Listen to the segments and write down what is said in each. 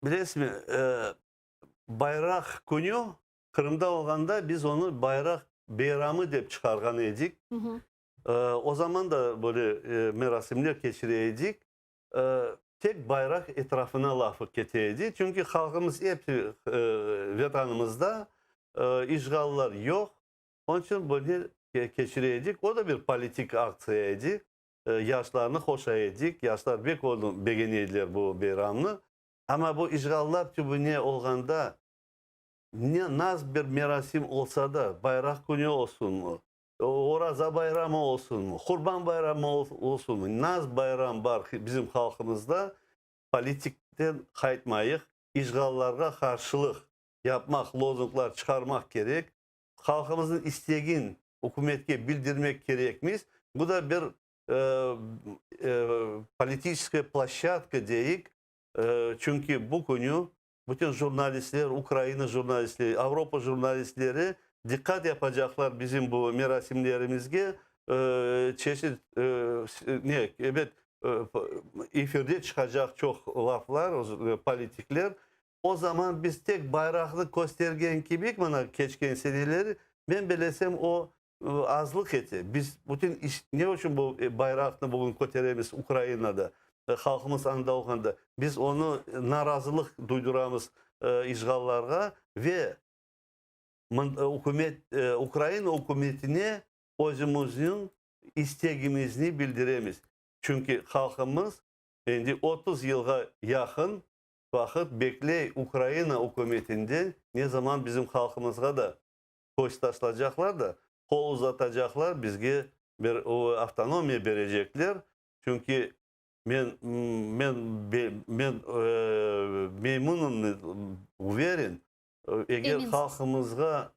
Bilesizmi, Bayraq künü Qırımda olğanda biz onı Bayraq beyramı dep çıqarğan edik. O zaman da böyle merasimler keçire edik. Tek bayraq etrafına lafı kete edi, çünki halqımız episi Vetanımızda, işğallar yoq, onıñ içün böyle keçire edik. O da bir politik aktsiya edi, yaşlarnı qoşa edik, yaşlar bek onı begene ediler bu beyramnı. Amma bu işğallar tübüne olğanda, ne naz bir merasim olsa da, Bayraq künü olsunmı, Oraza bayramı olsunmı, Qurban bayramı olsunmı, naz bayram bar bizim halqımızda, politikten qaytmayıq, işğallarğa qarşılıq yapmaq, lozunglar çıqarmaq kerek, halqımıznıñ istegin ükümetke bildirmek kerekmiz. Bu da bir politiçeskaya ploşçadka deyik, çünki bu künü bütün jurnalistler, Ukraina jurnalistleri, Avropa jurnalistleri diqqat yapacaqlar bizim bu merasimlerimizge, çeşit, ne, ebet, efirde çıqacaq çoq laflar, politikler. O zaman biz tek bayraqnı köstergen kibi, mına keçken seneleri, men belesem, o azlıq ete. Biz bütün iş, ne içün bu bayraqnı bugün köteremiz Ukrainada, halqımız anda olğanda, biz onı narazılıq duyduramız işğallarğa ve ükümet, Ukraina ükümetine özümizniñ istegimizni bildiremiz. Çünki halqımız endi 30 yılğa yaqın vaqıt bekley Ukraina ükümetinden, ne zaman bizim halqımızğa da köz taşlacaqlar da, qol uzatacaqlar, bizge bir avtonomiya berecekler. Çünki men memnunım, uverin, eger halqımızğa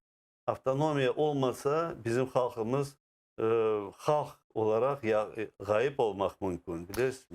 avtonomiya olmasa, bizim halqımız halq olaraq ğayıp olmaq mümkün, bilesizmi?